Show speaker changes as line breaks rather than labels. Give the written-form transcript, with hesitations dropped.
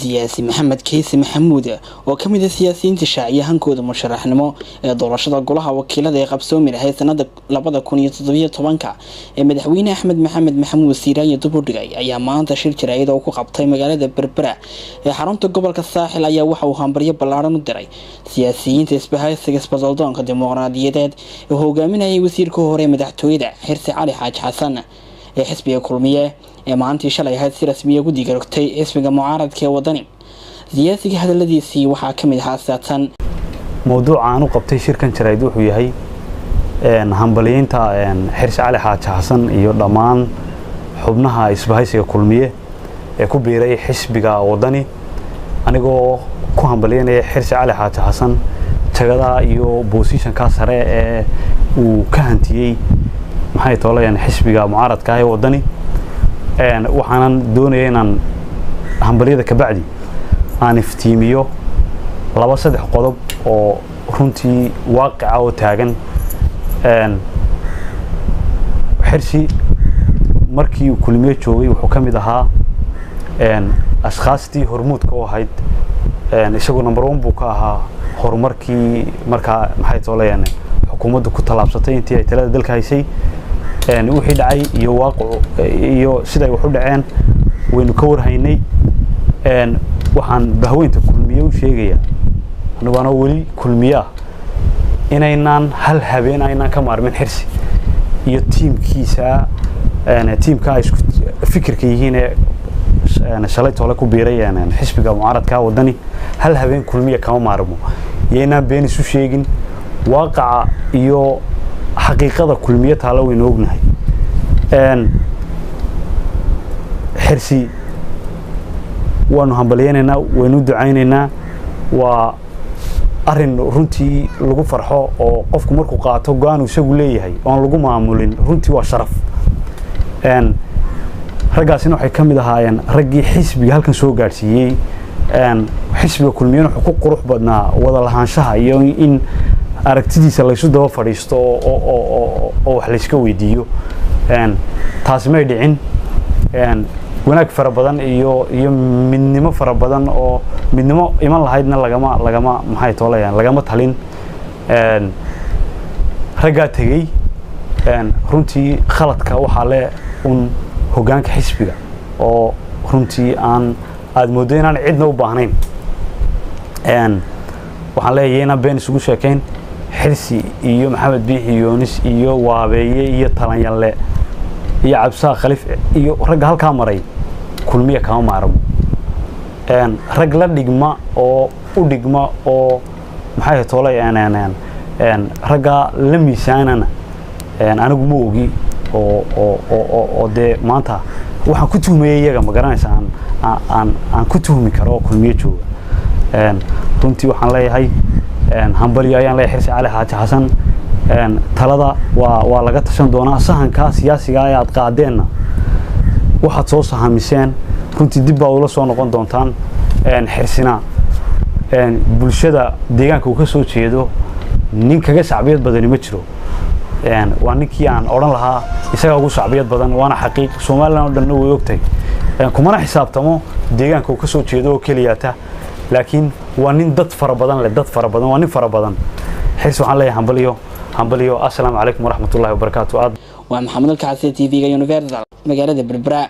Siyaasi Maxamed Kayse Maxamuud, oo ka mid ah siyaasiyiinta shaaciyahankooda musharaxnimo ee doorashada golaha wakiilada ee qabsoomi lahayd sanada 2017-ka ee madaxweyne Axmed Maxamed Maxamuud Siiraanyo dib u dhigay, ayaa maanta shir jaraa'id oo ku qabtay magaalada Berbera ee xarunta gobolka Saaxil ayaa waxa uu hambaryo ballaaran u diray siyaasiyiinta isbahaysiga isbadaldoonka dimuqraadiyadeed ee hogaaminayay wasiirka hore madaxtooyada Xirsi Cali Xaaji Xasan ee xisbiga Kulmiye ee maalintii shalay ahayd si rasmiya guddiga rogtay xisbiga mucaaradka ee Wadani. Siyaasiga hadaladiisii waxaa ka mid ahaa saatan:
Mowduuca aan u qabtay shirkan jaraa'id wuxuu yahay hambaliyeynta Xirsi Cali Xaaji Xasan iyo dhammaan xubnaha isbahaysiga Kulmiye ee ku biiray xisbiga Wadani, anigoo ku hambalyeynaya Xirsi Cali Xaaji Xasan jagadaha iyo positionkaa sare ee uu ka hantiyey, maxay toolayaan, xisbiga mucaaradka ah ee Wadani. Waxaanan doonaya inaan hambalyada kabacdi aan iftiimiyo laba saddex qodob oo runtii waaqica oo taagan. Xirsi markii uu Kulmiye joogay wuxuu ka mid ahaa ashkhaastii hormuudka u ahayd, isagu number one buu ka ahaa horumarkii markaa, maxay toolayaan, xukuumaddu ku tallaabsatay intii ay talada dalka haysay. Wixii dhacay iyo waaqicu iyo siday wax u dhaceen waynu ka warhaynay. Waxaan bahweynta Kulmiye u sheegayaa, anigu anoo weli Kulmiye ah, inaynaan hal habeen aynaan ka maarmin Xirsi iyo tiimkiisa, tiimka ay isku fikirka yihiin ee shalay toole ku biiray xisbiga mucaaradka Wadani. Hal habeen Kulmiye kama maarmo, yaynaan been isu sheegin. Waaqaca iyo xaqiiqada Kulmiye taalo waynu ognahay. Xirsi waanu hambalyeynaynaa, waynu ducaynaynaa. Waa arrin runtii lagu farxo oo qofku markuu qaato go-aan isagu leeyahay oon lagu maamulin, runtii waa sharaf. Raggaasina waxay ka mid ahaayeen raggii xisbiga halkan soo gaadhsiiyey. Xisbiga Kulmiyana wuxuu ku qurux badnaa wada lahaanshaha iyo in aragtidiisa laysu daba fadhiisto oo wax layska weydiiyo. Taasi may dhicin. Wanaag fara badan iyo midnimo fara badan oo midnimo iman lahaydna lagama, maxay toolayaan, lagama talin. Raggaa tegey runtii khaladka waxaa le un hoggaanka xisbiga oo runtii aan aada mooddo inaan cidna u baahnayn. Waxaan leeyahay inaan been isugu sheekayn. Xirsi iyo Maxamed Biixi Yoonis iyo Waabeeye iyo Talanyalle iyo Cabsaa Khaliif iyo ragga halkaa maray Kulmiya kama maarmo. Rag la dhigma oo u dhigma oo, maxay toolay, raggaa la miisaanana anigu ma ogi oo dee maanta waxaan ku tuhmayay iyaga, ma garanaysa, aan ku tuhmi karo oo Kulmiye jooga. Runtii waxaan leeyahay hambalyo ayaan leeyahay Xirsi Cali Xaaji Xasan. Talada waa laga tashan doonaa. Sahankaa siyaasiga ee aad qaadeenna, waxaad soo sahamiseen runtii dib baa ula soo noqon doontaan. Xirsina bulshada deegaanka uu ka soo jeedo nin kaga shacbiyad badani ma jiro. Waa ninkii aan odhan lahaa isagaa ugu shacbiyad badan, waana xaqiiq, Somaliland oo dhanna way ogtahay. Kumana xisaabtamo deegaanka uu ka soo jeedo oo keliyata, laakiin waa nin dad fara badan leh, dad fara badan, waa nin fara badan. Xirsi waxaan leeyahay hambaliyo, hambaliyo. Assalaamu calaykum waraxmatullahi wabarakaatu.
Waa Maxamed Alkacsi, TV-ga Universal, magaalada Berbera.